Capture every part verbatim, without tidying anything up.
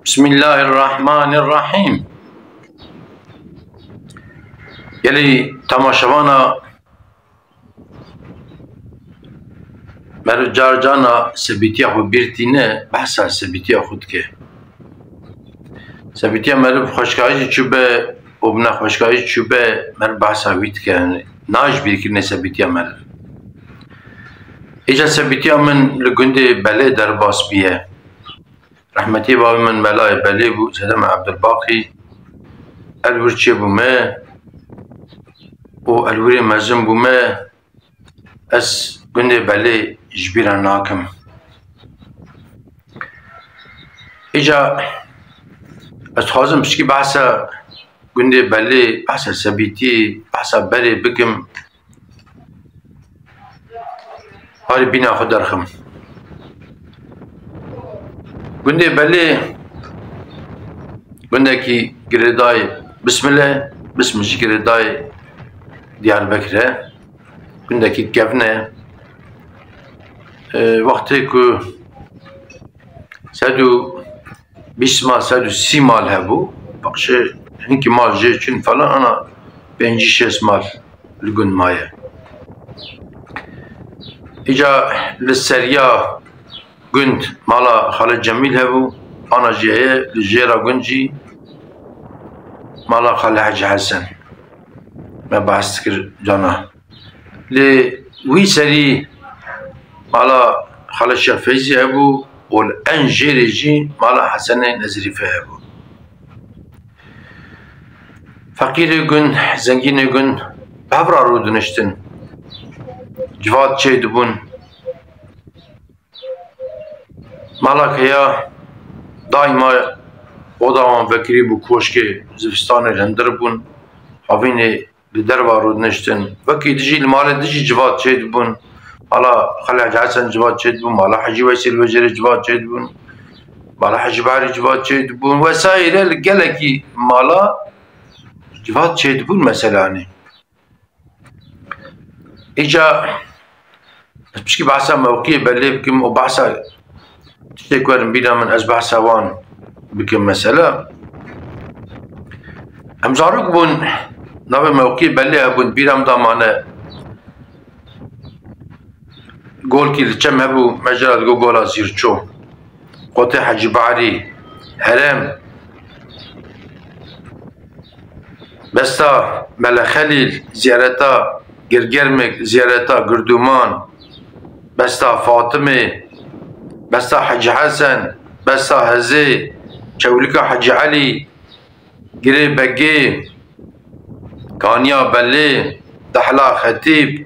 Bismillahirrahmanirrahîm. Gelî temaşevana meriv car carna sebîtiya xwe bîr tîne, behsa sebîtiya xwe dike. Sebîtiya meriv xweşkayî jî çûbe û bi nexweşkayî çûbe, meriv behsa wî dike. Yanî nayê ji bîrkirinê sebîtiya meriv. Îca sebîtiya min li gundê Belê derbas bûye. Rehmetî bavê min Melayê Belê bû, Zêde me Ebdulbaqî. Elwir çêbû me û elwirê mezin bû me. Ez gundê Belê ji bîra nakim. Îca ez dixwazim pişkî behsa gundê Belê, behsa sebîtî, behsa berê bikim. Harî bîna xwe derxim. Gundê Belê gundekî girêdayê Bismil e, Bismil jî girêdayê Diyarbekir e. Gundekî kevn e. E, wextê ku sed û bîst mal, sed û sî mal hebû, bexşê hinkî mal jê çûn falan, ana pêncî şêst mal li gund maye. Îca li seriya gund mala Xalê Cemîl hebû, ana jê heye, li jêra gund jî mala Xalê Hecî Hesen. Me behs dikir cana. Li wî serî mala Xalê Şêx Feyzî hebû û li en jêrê jî mala Hesenê Nezirîfê hebû. Feqîrê gund, zengînê gund bi hev re rûdiniştin. Civat çêdibûn. Mala keya daîma oda wan vekirî bû, koşkê zivistanê li hundir bûn. Havînê li derva rûdiniştin. Wekî dijî li malê dijî civat çêdibûn. Mala Xalê Hecî Hesen civat çêdibûn. Mala Hecî Weysel Wejêrê civat çêdibûn. Mala Hecî Bahrî civat çêdibûn. Wesayîre li gelekî mala civat çêdibûn meselanê. Îca ez pişkî behsa mewqiyê Belê bikim û behsa tiştê ku werin bîra min, ez behsa wan bikim mesela. Em zarok bûn, navê mewqiyê Belê hebûn, bîra min da mane. Golkî li çem hebû, me jê re digot Gola Zîrço. Qotê Hecî Barî, Herem, Besta Mele Xelîl, ziyareta Girgermik, ziyareta Girduman, Besta Fatimê, Besta Hecî Hesen, Besta Hezê, Çewlika Hecî Elî, Girê Begê, Kaniya Belê, Dehla Xetîb,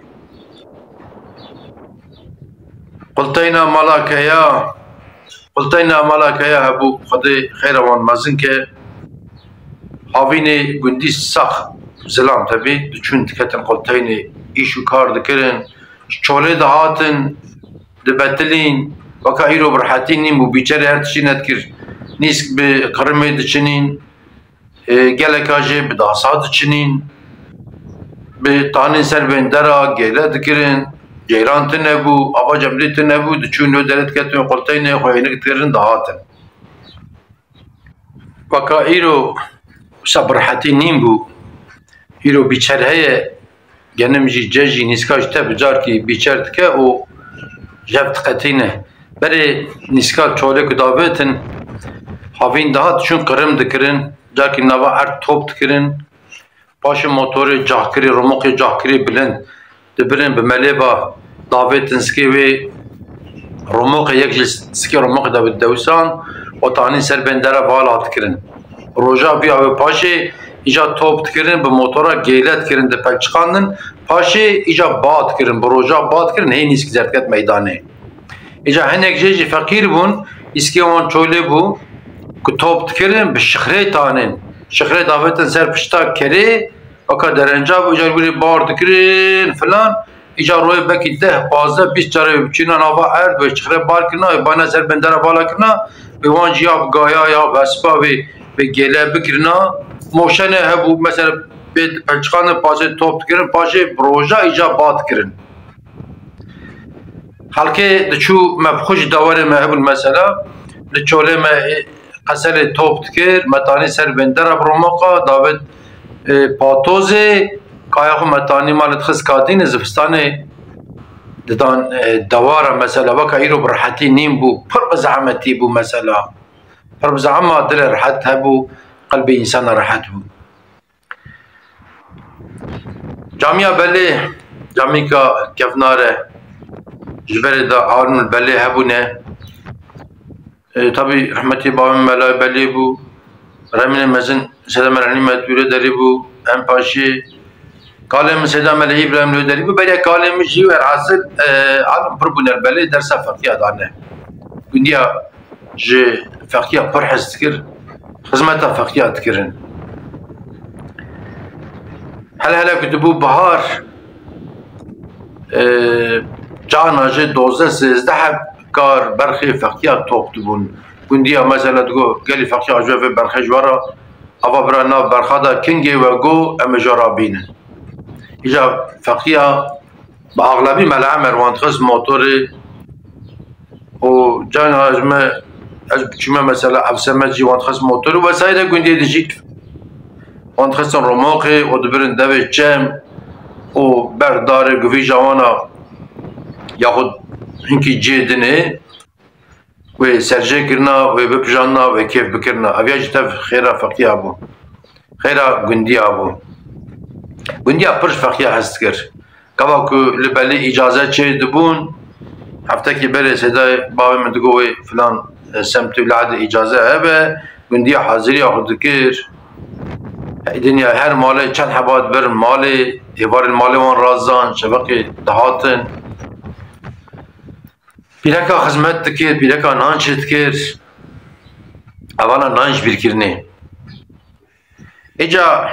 Qulteyna Mala Keya, Qulteyna Mala Keya hebû, Xwedê xeyra wan mezin ke. Havînê gundî sax zilam tevî diçûn diketin qulteynê, îş û kar dikirin, ji çolê dihatin, dibetilîn, weka îro bi rehetî nîn bû, bîçerê her tiştî nedikir, nîsk bi qirimê diçinîn. Ê, geleka jê bi dasa diçinîn, bi tanîn ser bên dera gêle dikirin, ceyran tune bû, ava cemlî tune bû, diçûn wê derê diketin qulteynê xwe hênik dikirin, dihatin. Weka îro wisa bi rehetî nîn bû, îro bîçer heye, Genim jî, ce jî, nîska jî te bi carkî bîçer dike û jev diqetîne. Berê nîska çolê ku davêtin, havîn dihat çûn qirim dikirin, carkî nava erd top dikirin. Paşê motorê cahkirî, romoqê cahkirî bilind dibirin, bi melê ve davêtin zikê wê. Romoqê yek ji zikê romoqê de bi dewisan û tanîn ser bên dera vala dikirin. Roja vî awê paşê îca top dikirin, bi motora gêle dikirin, dipelçiqandin. Paşê îca ba dikirin, bi roja ba dikirin, hê nîsk derdiket meydanê. Îca hinek jê jî feqîr bûn, îskê wan çolê bû, ku top dikirin, bi şixrê tanên. Şixrê davêtin ser pişta kerê, weka derenca bû, îcar wîrê bar dikirin filan. Îcar royê belkî deh, pazdeh, bîst carê wê biçîna nava erd, wê çixre bar kirina, wê bana ser bendera vala kirina, wê wan jî ya bi gaya ya bi espa wê, wê gêle bikirina. Moşene hebû, mesela bê pelçiqandin, paşê top dikirin, paşê bi roja îca ba dikirin. Xelkê diçû me bi xwe jî dawerê me hebûn mesela, li çolê me, ê, qeselê top dikir, metanî ser bêndera bi romoqa, davêt, e, patozê, kaya xwe metanî malê dixist katînê, zivistanê didan, e, dewara mesela, weka îro bi rehetî nîn bû, pir bi zehmetî bû mesela. Pir bi zehmet, dilê rehet hebû, qelbê însana rehet bû. Camiya Belê, camîka kevnar e, ji berê de Harûn Belê hebûne. E, tabî rehmetî bavê min Mela Belê bû. Remînê mezin Seyda Mela Nîmet wî derî bû. Em paşê kalê min Seyda Mela Îbrahîm wî derî bû. Beriya kalê min jî werhasil, e, alim pir bûne Belê dersa feqiya dane. Gundiya ji feqiya pir hez dikir, xizmeta feqiya dikirin. Hele hele ku dibû bihar, e, cana jê dozdeh sêzdeh heb kar berxê feqiya top dibûn. Gundiya mesela digo, gelî feqiya ji vê berxê ji we re, ava bira nav berxa de kingê we go, em ê ji we re bînin. Îja feqiya bi axlebî Mela Emer wan dixist motorê û cana ez me, ez biçûme mesela ev semed jî wan dixist motor û vesaire gundiyê de jî wan dixistin romoqê û dibirin devê çem û ber darê guvîja wana yaxud hinkî cê dinê wê serjê kirina, wê bipijandina, wê kêf bikirina. Ev ya jî tev xêra feqiya bû. Xêra gundiya bû. Gundiya pir ji feqiya hez dikir. Gava ku li Belê îcaze çê dibûn, heftekî berê Seyda bavê min digo wê filan, e, semt û lehde îcaze hebe, gundiya haziriya xwe dikir. Dinya her malê çend heba dibirin malê, êvarên malê wan razan, şeveqê dihatin. Pîreka xizmet dikir, pîreka nan çê dikir. Evana nan ji bîr kirinê. Îca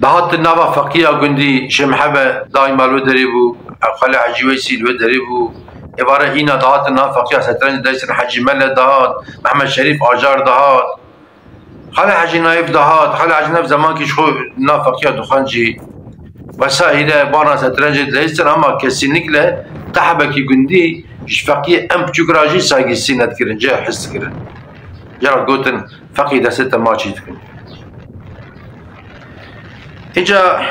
dihatin nava feqiya gundî, Şêh Mihebe daîma li wê derê bû, Xalê Hecî Weysî li wê derê bû. Êvara îna dihatin nav feqiya setrenc dayîstin, Hecî Mele dihat, Mehmed Şerîf Acar dihat. Xalê Hecî Naîf dihat, Xalê Hecî Naîf zemankî ji xwe nav feqiya dixwend jî. Vesaîre, bana setrencê dileyistin ama kesinlikle tehebekî gundî ji feqiyê em piçûk ra jî saygîsî nedikirin, cê his dikirin. Cera gotin, feqî destê te maçî dikin. Îca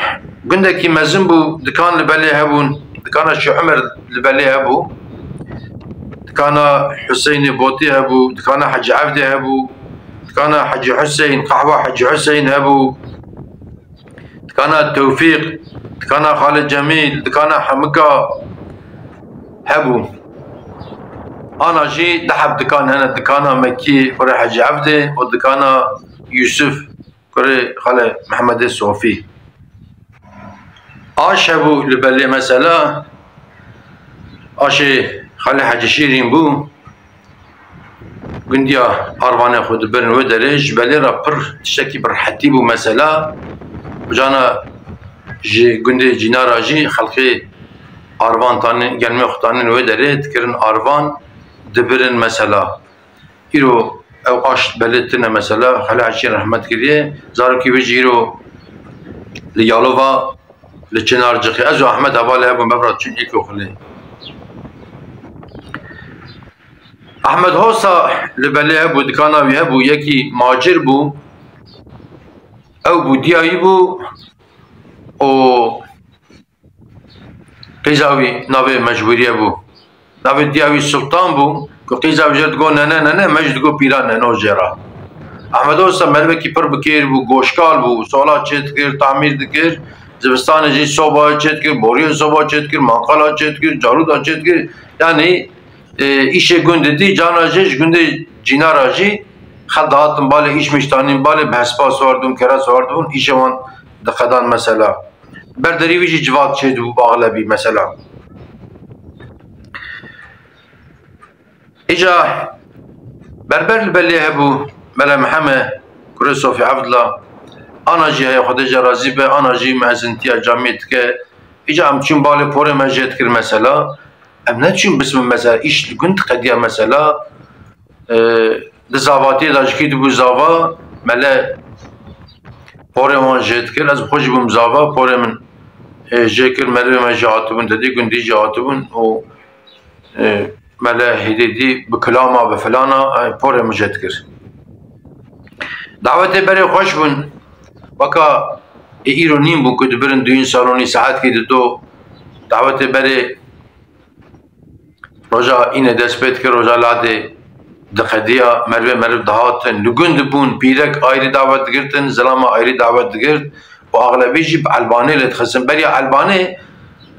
gundekî mezin bû, dikan li Belê hebûn, dikana Şêh Umer li Belê hebû, dikana Huseynê Botî hebû, dikana Hecî Evdê hebû, dikana Hecî Huseyn, qehwa Hecî Huseyn hebû, dikana Tewfîq, dikana Xalid Cemîl, dikana Hemika hebû. Ana jî deheb dikan hene, dikana Mekî, kurê Hecî Evdê û dikana Yusuf, kurê Xalê Mehmedê Sofî. Aş hebû li Belê mesela, aşê Xalê Hecî Şîrîn bû. Gundiya Arvanê xwe dibirin wê derê, ji Belê re pir tiştekî bi rehetî bû mesela. Cana ji gundê Cînara jî xelkê Arvan tanîn, gelmê xwe tanîn wê derê, dikirin Arvan, dibirin mesela. Îro ew aşt Belê tune mesela, Xelê Hecî rehmet kiriye. Zarokî wê jî îro li Yalova, li Çinarcixê. Ez û Ehmed hevalê hebûn, bevra çûn îlkoxulê. Ehmed Hosa li Belê hebû, dikana wî hebû, yekî macir bû. Ew bû diya wî bû û qîza wî navê Mecbûriye bû. Navê diya wî Sultan bû, ku qîza wî jê digot, nene, nene, me jî digot pîran neno jê re. Ehmed Hosa merivekî pir bi kêr bû, goşkal bû, sola çê dikir, tamîr dikir, zivistanê jî soba çê dikir, boriyê soba çê dikir, manqala çê dikir, carûda çê dikir. Yanî, e, îşê gund didî, cana jê ji gundê Cînara jî xelk dihatin balê, îş miştanîn balê, bi hespa siwar dibûn, kera siwar dibûn, îşê wan diqedan mesela. Berderî wî jî civat çêdibû bi axlebî mesela. Îca berber li Belê hebû, Mele Miheme, kurê Sofî Evdila, ana jî heye Xwedê jê razî be, ana jî mezintiya camiyê dike. Îca em çûn balê porê me jê dikir mesela. Em neçûn bismin mesela, îş li gund qediya mesela. E, di zavatiyê de ji kî dibû zava, mele porê wan jê dikir. Ez bi xwe jî bûm zava, porê min, e, jê kir, merivê me jî hatibûn, dedî gundî jî hatibûn û, e, Mele Hêdêdî bi kilama, bi filana, e, porê min jê dikir. Dawetê berê xweş bûn. Weka ê îro nîn bûn ku dibirin duyîn salonî saetkî dido. Dawetê berê roja înê dest pê dikir, roja ladê diqediya, merivê meriv dihatin. Li gund bûn, pîrek ayrî dawet digirtin, zilama ayrî dawet digirt û axlebî jî bi elbanê lê dixistin. Beriya elbanê,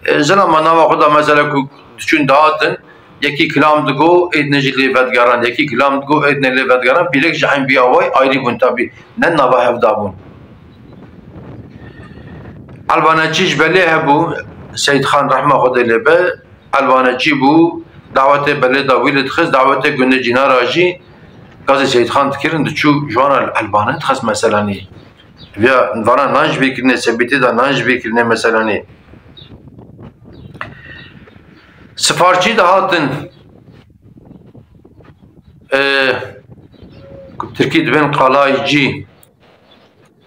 e, zilama nava xwe da mesela ku diçûn dihatin, yekî kilam digo, êdne jî lê vedigeran, yekî kilam digo, êdne lê vedigeran, pîrek jî eyn biya way ayrî bûn tabî, ne nava hev da bûn. Elbaneçî ji belê hebû, Seyîdxan rehma Xwedê lê be, elbaneçî bû, dawetê belê da wî lê dixist, dawetê gundê Cînara jî gazê Seyîdxan dikirin, diçû ji wan re elbane dixist meselanî. Viya vana nan ji bîr kirinê, sebîtê da nan ji bîr kirinê meselanî. Sifarçî dihatin, e, ku bi tirkî dibên qalaycî,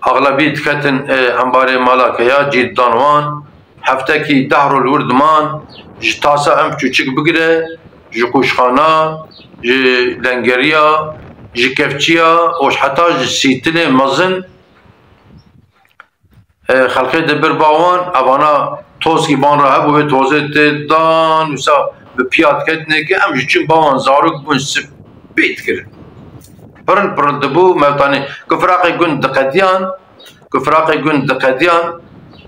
axlebî diketin, e, embarê mala ke ya cî didan wan, heftekî deh rol wir diman, ji tasa em çûçik bigire, ji qûşxana, ji lengeriya, ji kevçiya û heta ji sîtilê mezin, e, xelqê dibir ba wan, evana tozkî ban re hebû, wê tozê tê dan, wisa bi piya diketinê ke em ji çin ba wan zarok bûn spî dikirin. Piril piril dibû, mevtanê ku firaqê gund diqediyan, ku firaqê gund diqediyan,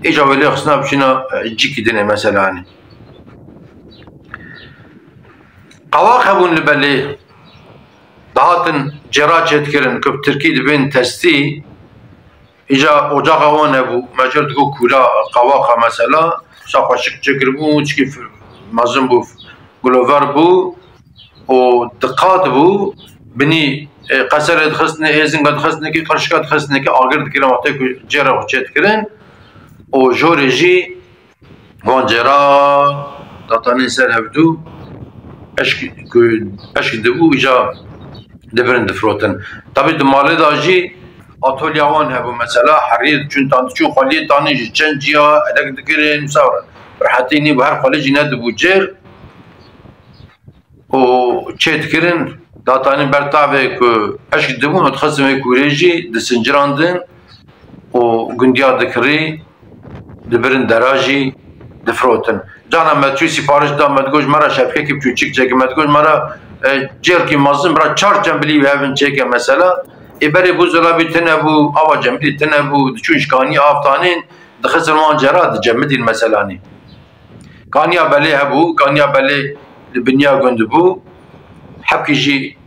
îca wê lê xistina biçîna, e, cîkî dinê mesela, hani. Qawaq hebûn li belê, dihatin cêra çêdikirin, ku bi tirkî dibên testî, îca ocaxa wan hebû, me jê re digo kûra, qawaqa mesela, wisa xweşik çêkiribû, çikî f-, mezin bû, gulover bû û diqat bû, binî, e, qeserê dixistinê, êzinga dixistinê, kî qirşika dixistinê, kî agir dikirin, wextê ku cêra xwe çêdikirin û jorê jî wan cêra datanên ser hevdû eşk, ku eşk dibû, îca dibirin difirotin. Tabî di malê de jî atolya wan hebû, mesela heriyê diçûn tan, diçûn xweliyê tanî ji çend ciya elek dikirin, wisa rehetî nîbû, her xwelî jî nedibû cêr. û çêdikirin, datanî ber tavê ku eşk dibûn û dixistin wê kûrê jî disincirandin û gundiya dikirî, dibirin dera jî difirotin. Cana me çû sîpariş da, me digot ji me re şefkekî biçûçik çêke, me digot ji me re, e, cêlkî mezin bira çar çembilî wê hevin çêke mesela. Ê berê bû zolabî tune bû, ava cemidî tune bû, diçûn ji kanî av tanîn, dixistin wan cera dicemidîn meselanî. Kaniya belê hebû, kaniya belê li binya gund bû. Hepkî jî,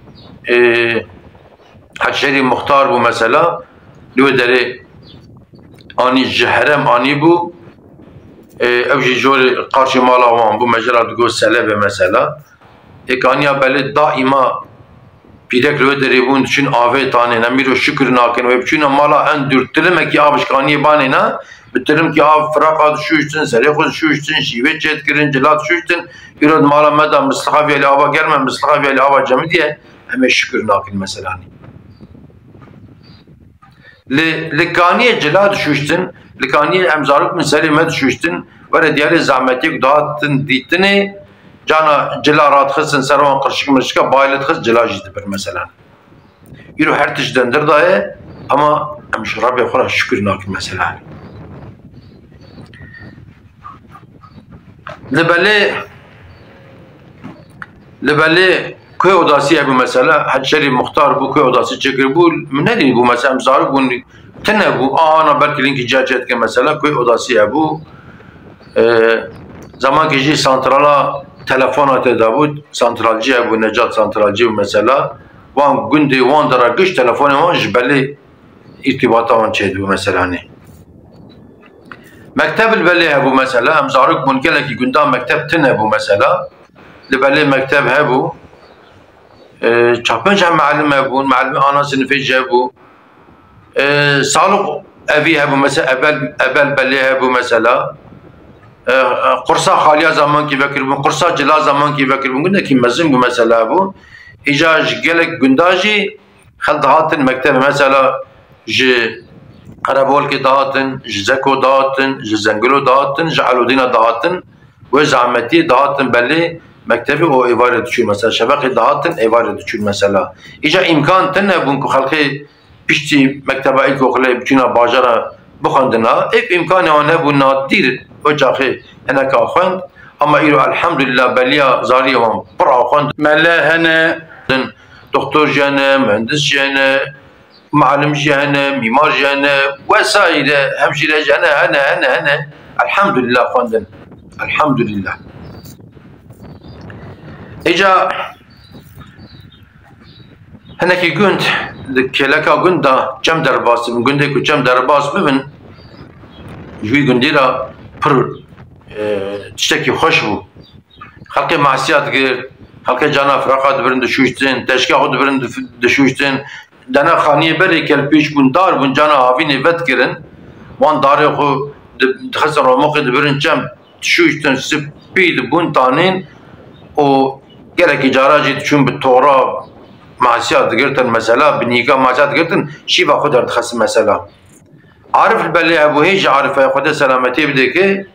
e, Hecî Şerîf Muxtar bû mesela, li wê derê anî ji herem anî bû. E, ew jî jorê qarşî mala wan bû, me jê re digot selebe mesela. Ê kaniya belê daîma pîrek li wê derê bûn, diçûn avê tanê, em îro şikir nakin. Wê biçûne mala en dûr, tilimekî av ji kaniyê banê ne, bi tilimkî av firaqa dişûştin, serê xwe dişûştin, şîvê çêdikirin, cila dişûştin. Îro di mala me de mislixa viya lê ava germ e, mislixa viya lê ava cemidî ye, em ê şikir nakin meselanî. Li, li kaniyê cila dişûştin, li kaniyê em zarok min serê me dişûştin, were diyarê zehmetiyê ku dihatin dîtinê, cana cila radixistin ser wan qirşik mirşika, bayê li dixist cila jî dibir meselan. Îro her tişt dendir daye, ama em ji Rebê xwe re şikir nakin meselan. Li belê, li belê kuê odasî hebû mesela, Hecî Şerîf Muxtar bû, kuê odasî çêkiribû, min nedîbû mesela, em zarok bûn, tune bû, a, ana belkî linkî ciya çêdike mesela, kuê odasî hebû. E, zemankî jî santrala telefona tê de bû, santralcî hebû, Necat santralcî bû mesela. Wan gundê wan de re giş telefonê wan ji belê îrtîbata wan çêdibû meselanê. Mekteb li belê hebû mesela, em zarok bûn, gelekî gundan mekteb tune bû mesela. Li belê mekteb hebû. E, çar pênc hem melim hebûn, melimê ana sinifê jî hebû. E, saloq evî hebû mesela, ebel, ebel belê hebû mesela. E, e, qursa xaliya zamankî vekiribûn, qursa cila zamankî vekiribûn, gundekî mezin bû mesela hebû. Îca ji gelek gunda jî Xelk dihatin mektebê, mesela ji Qerebolkê dihatin, ji Zeko dihatin, ji Zengilo dihatin, ji Elodîna dihatin, wê zehmetiyê dihatin belê, mektebê û êvarê diçûn mesela. Şeveqê dihatin, êvarê diçûn mesela. Îca îmkan tune bûn ku xelkê piştî mekteba îlkokulê biçûna bajara bixwendina. Êk îmkanê wan hebû nadîr, o çaxê hineka xwend. Ama îro elhamdulillah beliya zariyê wan pir a xwend. Mele hene, doktor jî hene, mühendis jî hene, muallim jî hene, mîmar jî hene, wesaîre, hemşîre jî hene, hene, hene, hene. Elhamdulillah xwendin. Elhamdulillah. Îca hinekî gund, di kêleka gund de çem derbas dibin. Gundê ku çem derbas bibin, ji wî gundî re pir, e, tiştekî xweş bû. Xelkê masiya digirt, xelkê cana firaqa dibirin dişûştin, teşka xwe dibirin dif-, dişûştin. Dana xaniyê berê kelpîş bûn, dar bûn, cana havînê vedigirin. Wan darê xwe di-, dixistin romoxê dibirin çem, dişûştin, spî dibûn tanîn û gelekî cara jî diçûn bi tora masiya digirtin mesela, bi nîka masiya digirtin, şîva xwe derdixistin mesela. Arif li belê hebû, hê jî Arif e, Xwedê selametiyê bidê ki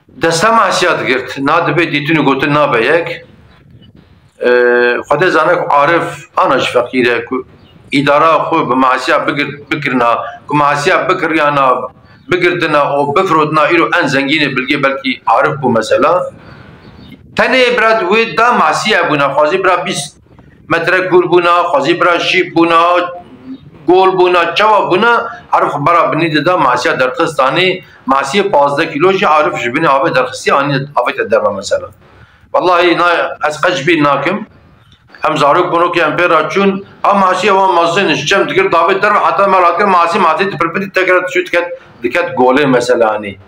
desta masiya digirt. Na dibê dîtin û gotin nabe yek. Ee, Xwedê zane ku Arif ana ji feqîr e, ku îdara xwe bi masiya bigir-, bikirina, ku masiya bikiriyana, bigirtina û bifrotina îro en zengînê bilgê belkî Arif bû mesela. Tenê bira wê da masiye bûna, xwazî bira bîst metre kûr bûna, xwazî bira şîp bûna, gol bûna, çawa bûna, Arif xwe bera binî dida, masiya derxistanî, masiyê pazdeh kîlo jî Arif ji binê avê derxistî, anî avête derve mesela. Wellahî na, ez qet ji bîr nakim. Em zarok bonokê em pê re çûn, ha masiyê wan mezin ji çem digir davê derve heta me radikir, masî, masî dipirpitî tekrar diçû diket, diket golê mesela anî.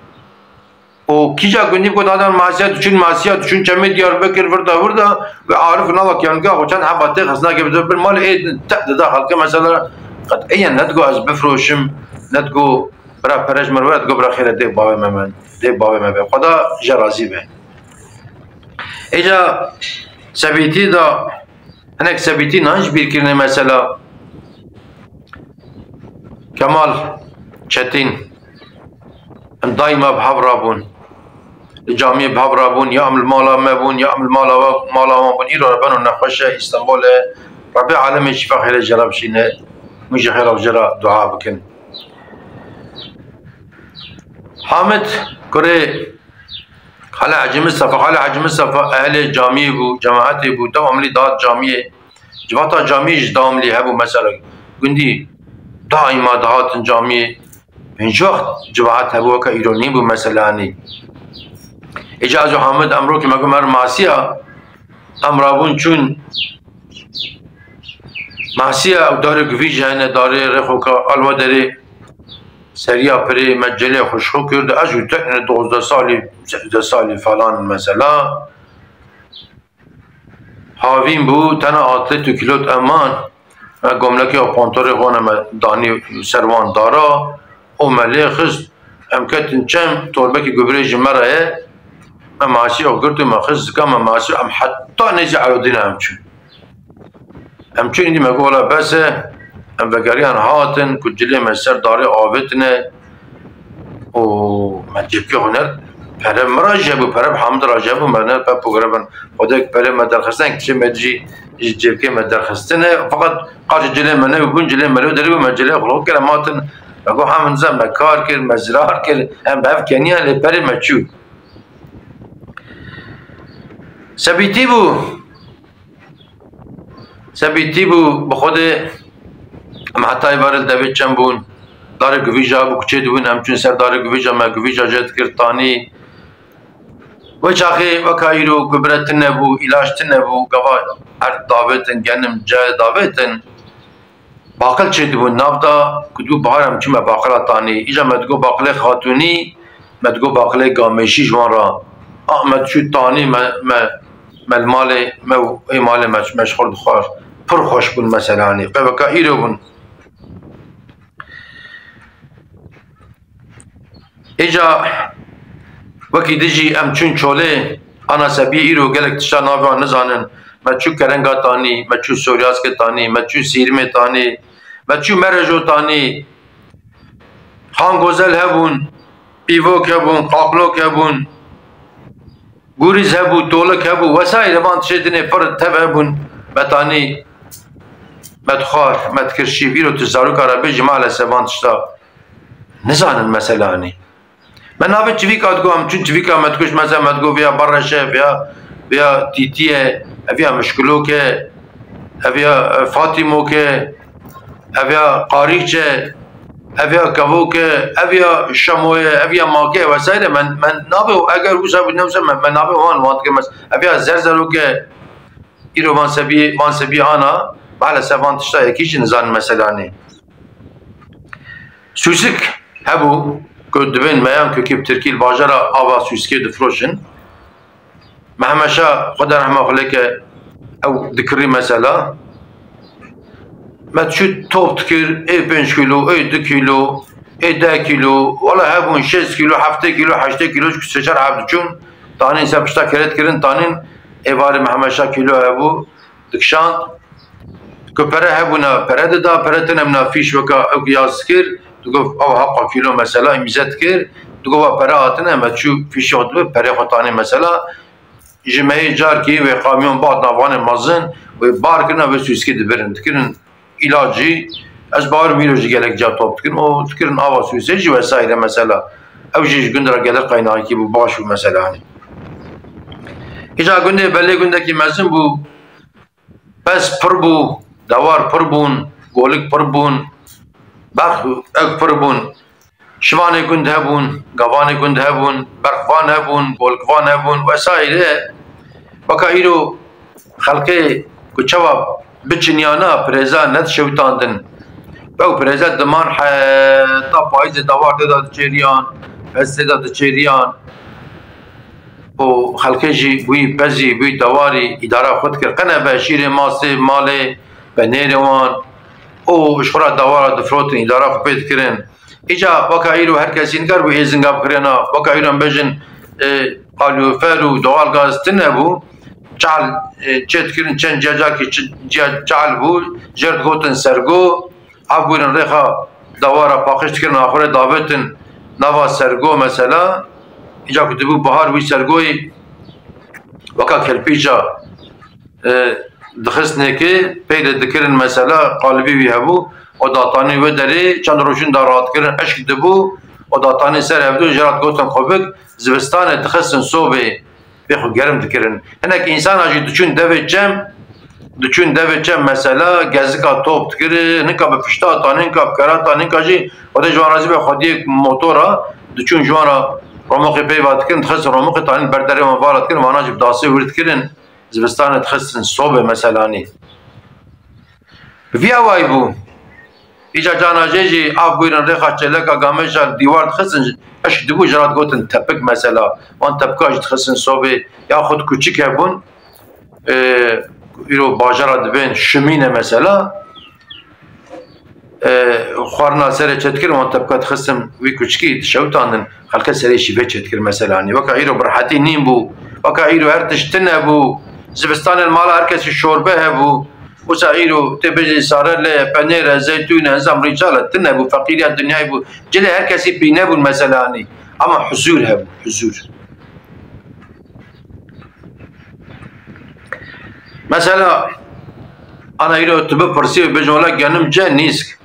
Û kîja gundî bi got, adam masiya diçûn, masiya diçûn, çemê Diyarbekir, virda, virda, ve Arif nava kevnika xwe çend heba tê xistina ke bi bin malê ê te dida xelkê mesela, qet eyen ne digo ez bifroşim, ne digo bira pere ji min were, digo bira xêre dê bavê me, me, dê bavê me be. Xweda je razî be. Êca sebîtî da, hinek sebîtî nan ji bîr kirine mesela. Kemal Çetîn, em daîma bi hev re bûn. Li camiyê bi hev re bûn, ya em li mala me bûn, ya em li mala we, mala wan bûn. Îro re beno nexweş e, Îstanbul e. Rebê alemê şîfa xêrê jê re bişîne. Hûn jî xêra xwe jê re dua bikin. Hamid kurê Xalê Hecî Mistefa, Xalê Hecî Mistefa ehlê camiyê bû, cemaetê bû, dewamlî dihat camiyê. Civata camiyê jî dewamlî hebû mesela. Gundî daîma dihatin camiyê. Hincî wext civahet hebû weke îro nîbû mesela anî. Îca ez û Hamid em rokî me got me masiya, em rabûn çûn masiya ew darê guvî jî hene, darê rêxoka Alwa derê seriya pirê me cilê xwe ji xwe kir, ez û tekne dozdeh salî, sêzdeh salî falan mesela. Havîn bû, tena atlet û kîlot eman. Me gomlekê û pantorê xwe ne me danî ser wan dara û me lê xist. Em ketin çem, torbekî gubrê ji me re ye. Me masî xwe girt û me xist zika me masî, em heta nêzî Erodîna em çûn. Em çûn îdî me got, wela bes e. Em vegeriyan hatin ku cilê me ser darê avêtine. û me cêbkê xwe ner, pere min re jî hebû, pere bi Hamid re jî hebû, me ner pe pogre bin. Xwedê perê me derxistin, kişê me jî ji cêbkê me derxistine. Feqet qaşê cilê me nebû, cilê me lê derî bû, me cilê xwe kir, em hatin. Me got, hem niza me kar kir, me zirar kir, em bi hev keniyan lê perê me çû. Sebîtî bû. Sebîtî bû, bi Xwedê em heta êvarê li devê çem bûn. Darê guvîja bû, kuçê dibûn, em çûn ser darê guvîja, me guvîja jê dikir tanî. Wê çaxê weka îro gubre tune bû, îlaç tune bû, gava erd davêtin, genim cayê davêtin. Baqil çêdibûn nav de, ku dû bahar em çûme baqila tanî. Îja me digot baqilê xatûnî, me digot baqilê gamêşî ji wan re. A me diçû tanî, me, me, me li malê me û ê malê me, me ji xwe dixwar. Pir xweş bûn mesela, anî qeweka îro bûn. Îca wekî dijî em çûn Çolê, ana sebî îro gelek tişta navê wan nizanin. Me çû Kerenga tanî, me çû Soryaskê tanî, me çû Sîrmê tanî, me çû Merejo tanî. Xan Gozel hebûn, Pîvok hebûn, Qaqlok hebûn. Gurîz hebû, tolik hebû, wesaîre van tiştê dinê pir tev hebûn. Me tanî, me dixwar, me dikir şîv. Îro tu zaroka re bêjî, maalesef van tişta nizanin mesela, hanî. Me navê çivîka digot, em çûn çivîka me dikuşt, mesela me digot, viya Bereş e, viya, viya Tîtî ye, ev ya Mişkilok e, ev ya, e, Fatîmok e, ev ya Qarîç e, ev ya Kevok e, ev ya Şemo ye, ev ya Make ye vesaire. Me, me navê, eger wisa bû, ne wisa, me, me navê wan, wan dike mes-, ev ya Zerzerok e. Îro van sebiyê, van sebiyê ana, maalesef van tişta yekî jî nizanin mesela, hanî. Sûsik hebû ku dibên meyan, ku kî bi tirkî li bajara ava Sûsikê difroşin. Me hemeşa, Xweda rehma xwe lê ke, ew dikirî mesela. Me diçû top dikir, ê pênc kîlo, ê du kîlo, ê deh kîlo, wela hebûn şêst kîlo, heftê kîlo, heştê kîlo, ji ku sê çar heb diçûn, tanîn ser pişta kerê dikirin, tanîn êvarê me hemeşa kîlo hebû, dikişand. Ku pere hebûna, pere dida, pere tune bûna fîş weka ew ku yaz dikir, digot, ew heqa kîlo mesela, îmîze dikir, digot, wa pere hatine, me çû fîşê xwe dibe, perê xwe tanê mesela. Ji me yê carkî wê kamyon bat navanê mezin, wê bar kirina, wê Sûskê dibirin, dikirin îlacî. Ez bawerim îro jî gelek ca top dikirin, û dikirin ava Sûsê jî vesaire mesela. Ew jî ji gund re gelek qeynakî bû, baş bû mesela, hanî. Îca gundê Belê gundekî mezin bû, pez pir bû, dewar pir bûn, golik pir bûn, berx ew pir bûn. Şivanê gund hebûn, gavanê gund hebûn, berxvan hebûn, golikvan hebûn vesaire. Weka îro xelkê ku çawa biçinyana, pirêza nedişewitandin. Ew pirêze diman heta payîzê dewar tê de diçêriyan, pez tê de diçêriyan. Û xelkê jî bûyî pezî, bûyî dewarî îdara xwe dikir. Qene be şîrê masê malê, be nêrê wan. Û ji xwe re dewara difirotin, îdara xwe pê dikirin. Îca weka îro her kesî nikaribû êzinga bikirêna. Weka îro em bêjin, e, kalorifer û doğal gaz tune bû. Çal, e, çê dikirin, çend ciya carkî çi-, ciya çal bû, jê re digotin sergo. Av bûrin rêxa dewara paqij dikirin, axurê davêtin nava sergo mesela. Îca ku dibû bihar wî sergoyî weka kelpîca, e, dixistinê ki peyrê dikirin mesela, qalibî wî hebû, o datanî wê derê çend rojin da radikirin, eşk dibû, o datanî ser hevdû, jê re digotin xubik, zivistanê dixistin sobê, pê xwe germ dikirin. Hinek însana jî diçûn devê çem, diçûn devê çem mesela, gezika top dikirin, hinka bi pişta tanîn, hinka bi kera tanîn, hinka jî Xwedê ji wan razî be, xwediyê motora, diçûn ji wan re romoxê peyva dikirin, dixistin romoxê tanîn ber derê wan vara dikirin, vana jî bi dasê wir dikirin, zivistanê dixistin sobê meselanî. Bi vî awayî bû. Îca cana jê jî av bûyrin rêxa çêleka gamêja dîwar dixistin, eşk dibû, ji re digotin tepik mesela. Wan tepika jî dixistin sobê, ya xwe di kuçik hebûn, e, îro bajara dibên şimîne mesela. E, xwarina serê çêdikir, wan tepika dixistin wî kuçikî, dişewitandin, xelke serê şîvê çêdikir mesela. Hanî weka îro bi rehetî nîn bû, weka îro her tişt tune bû, zivistanên mala her kesî şorbe hebû. Wisa îro tê bêjî sare lê, penêr e, zeytûn e, nizam rîçal e, tune bû, feqîriya dinyayê bû. Cilê her kesî pîne bûn mesela, hanî. Ama huzûr hebû, huzûr. Mesela, ana îro tu bipirsî û bêjin, wela genim ce nîsk.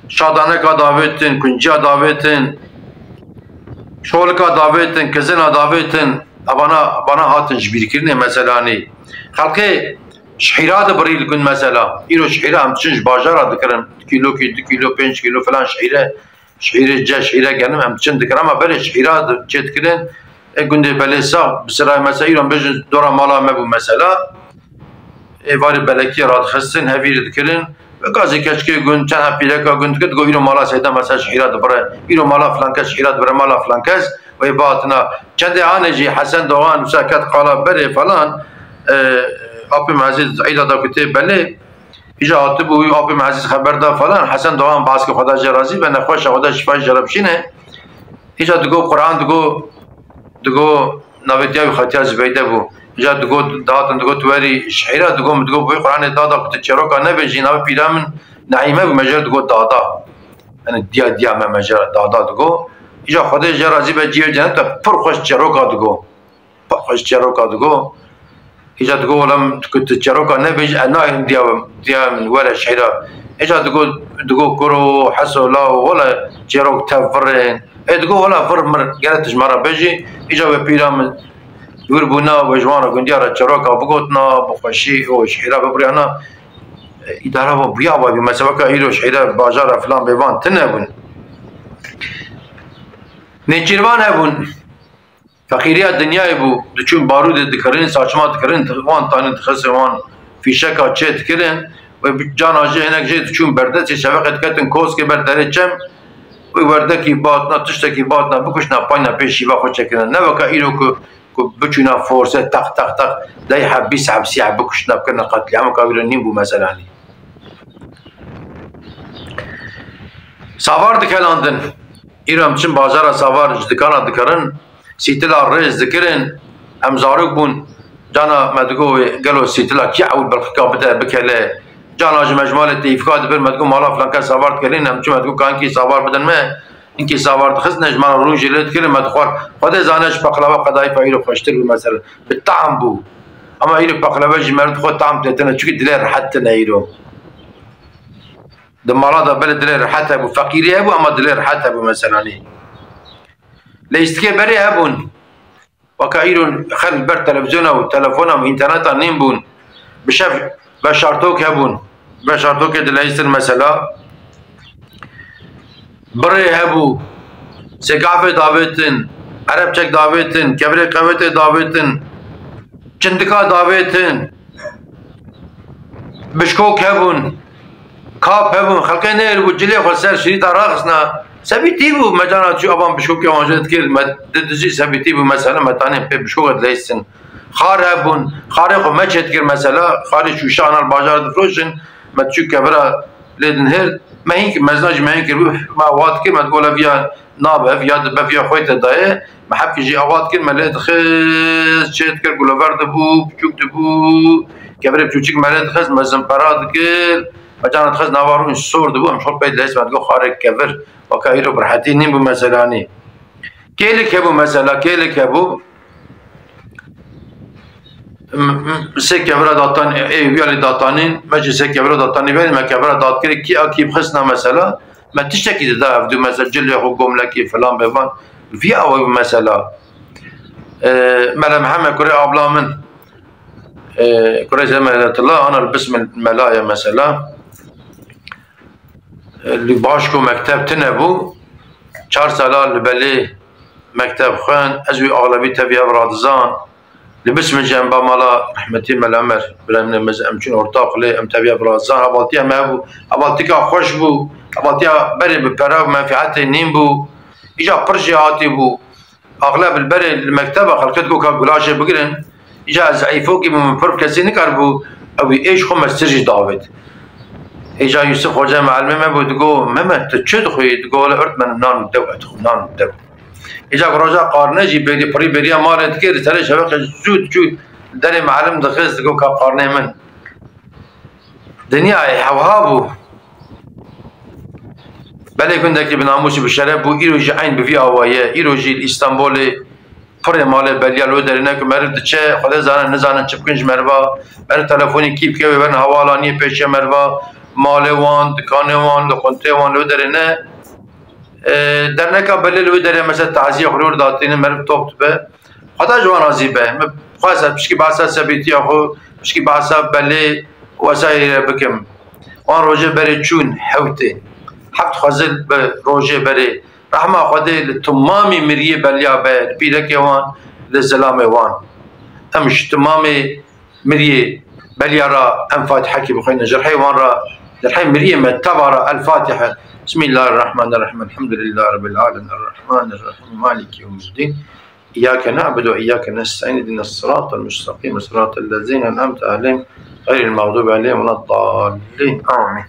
Şadaneka davêtin, kunciya davêtin, şolika davêtin, kizina davêtin, evana, vana hatin ji bîrkirinê mesela, hanî. Xelkê şihîra dibirî li gund mesela. Îro şihîra em diçin ji bajara dikirin. Kîlokî, du kîlo, pênc kîlo filan şihîre, şihîrê ce, şihîre genim em diçin dikirin. Ama berê şihîra di-, çê dikirin, e, gundê Belê Sax, bi sirayê mesela, îro em bêjin dora mala me bû mesela. Êvarê belekiyê radixistin, hevîrî dikirin. Weka zî keçikê gund, çend heb pîreka gund dikir, digot, îro mala Seyda mesela şihîra dibire, îro mala filan kes şihîra dibire, mala filan kes, wê bihatina. Çendê anê jî Hesen Doğan wisa ket qala berê falan, e, apê me Ezîz eyda da ku tê Belê, îja hatibû wî apê me Ezîz xeber da falan, Hesen Doğan baskê Xweda jê razî be, nexweş e, Xweda şîfayê jê re bişîne. Îca digo Quran, digo, digo navê diya wî Xatiya Zibeyde bû. Îca digo, dihatin digo tu werî şihîra, digo min digo bi wî Quranê dada ku tu çêroka nebêjî, navê pîra min Neîme bû, me jê re digo dada. Yani diya diya me, me jê re dada digo. Îca Xwedê jê razî be, cihê cennet de pir xweş çêroka digo. xwe ji çêroka digo. Îca digo, wela min ku tu çêroka nebêjî, ez nayêm diya, diya min were şehîra. Îca digo, digo kuro, heso, lawo, wela çêrok tev vir in. Ê digo, wela vir mir, gere tu ji me re bêjî. Îca wê pîra min wir bûna, wê ji wan re gundiya re çêroka bigotina, bi xweşî û şehîra bibiriyana. Îdara va bûya va bî, mesela weke îro şehîra bajara filan bêvan tune bûn. Nêçîrvan hebûn. Feqîriya dinyayê bû, diçûn barûdê dikirin, saçma dikirin, wan tanî dixistin, wan fîşeka çê dikirin. Wê bi-, cana jî hinek jê diçûn berdestê şeveqê diketin koskê ber derê çem. Wê werdekî batna, tiştekî batna, bikuşna, payna pê şîva xwe çekirine. Ne weke îro ku, ku biçûna forse, teq, teq, teq, deh heb, bîst heb, sî heb bikuşna, bikirine qetlîam, weka îro nîn bû meselanî. Savar dikelandin. Îro em diçin bajara Savar ji dikana dikirin, sîtila rêz dikirin, em zarok bûn, cana me digo wê gelo sîtila kî ewil belxika bide bikele, cana ji me ji malê teyfika dibir, me digo mala filan kes Savar dikelîn, em çi me digo kankî Savar bidin me, inkî Savar dixistine ji me re rûn jî lê dikirin, me dixwar. Xwedê zane ji peqlawa qedayîfa îro xweştir bû mesela, bi tam bû. Ama îro peqlawa jî meriv dixwe tam têtine, çikî dilê rehet tine îro. Di mala de belê dilê rehet hebû, feqîrî hebû ama dilê rehet hebû meselanî. Leyîstikê berê hebûn. Weka îro xelk ber televîzyona û telefona û înterneta nîn bûn. Bi şev veşartok hebûn. Veşartokê dileyîstin mesela. Birê hebû. Sêgafê davêtin. Erebçek davêtin. Kevirê qewetê davêtin. Çindika davêtin. Bişkok hebûn. Kap hebûn, xelkê nêr bû, cilê xwe ser şirîta raxistina. Sebîtî bû, me cana çû avan bişkokê wan jê dikir, me di dijî sebîtî bû, mesela me tanê pê bişkok dileysin. Xar hebûn, xarê xwe me çêdikir mesela, xarê şûşe ana li bajar difroşin, me çû kevira lê dinhêr, me hîn kir, mezna jî me hîn kir, me awa dikir, me digot, "Leviya nabe, ev ya dibe, viya xwe te daye." Me hepkî jî awa dikir, me lê dixist, çê dikir, gulever dibû, piçûk dibû, kevirê piçûçik me lê dixist, me zimpera dikir, me cana dixist nava rûn sor dibû, em ji xwe pê dileyist, me digot, "Xarê kevir, weka îro bi rehetî nîn bû meselanî." Kêlik hebû mesela, kêlik hebû. M-, m-, sê kevira datan, ê, ê, viya lê datanîn, me jî sê kevira datanî verî, me kevira datkirê kî a kî bixistina mesela, me tiştekî dida ev du mesela, cilê xwe, gomlekî filan bêvan, viya ew mesela. E, Mele Mihemed kurê abla min, e, kurê Zê Meletullah, ana li bismil melaye mesela. Li Başko mekteb tune bû. Çar sala li belê mekteb xwend. Ez wî axlebî tevî ev radizan. Li bismil jî em ba mala rehmetî Mela Emer, birayê min, em çûn ortaq lê em tevî ev radizan. Hevaltiya me hebû. Hevaltika xweş bû. Hevaltiya berê bi pere û menfîetê nîn bû. Îca pir jêhatî bû. Axleb li berê li mekteba xelkê digot ka gulaşê bigirin. Îca ez zeîfokî bûm, min pir kesî nikaribû ew ê ji xwe mestir jî davêt. Îca Yusuf Xoca mealimê me bû, digot, "Mehmet, tu çi dixwî?" Digot, "Wele ört me nan û dew, ez dixwim nan û dew." Îca roja qarne jî bêrî pirî bêriya malê dikir, serê şeveqê zû diçû derê mealim dixist, digot, "Ka qarnê min." Dinyayê hewha bû. Belê gundekî bi namûsî bi şeref bû, îro jî eyn bi vî awa ye. Îro jî li Îstanbolê pirê malê beliya li wê derê ne ku meriv diçe, Xwedê zane nizanin çi bikin ji meriva. Meriv telefonî kî bike wê werin hevalaniyê pêşiya meriva. Malê wan, dikanê wan, li xuntê wan li wê derê ne. E, derneka belê li wê derê mesela taziye xwe li wir datînin, meriv top dibe. Xweda ji wan razî be. Min xwest ez pişkî behsa sebîtiya xwe, pişkî behsa belê û wesayê re bikim. Wan rojê berê çûn hewtê. Heft xwezil bi rojê berê. Rehma Xwedê li timamî miriyê beliya be, li pîrekê wan, li zilamê wan. Em ji timamê miriyê beliya re em Fatihekî bixwînin. Ji rihê wan re, ji rihê miriyê me teva re El Fatihe. Bismillahirrahmanirrahim. Elhamdülillahi Rabbil alemin. Errahmanirrahim. Maliki yevmiddin. إياك نعبد وإياك نستعين، اهدنا الصراط المستقيم، صراط الذين أنعمت عليهم، غير المغضوب عليهم ولا الضالين. آمين.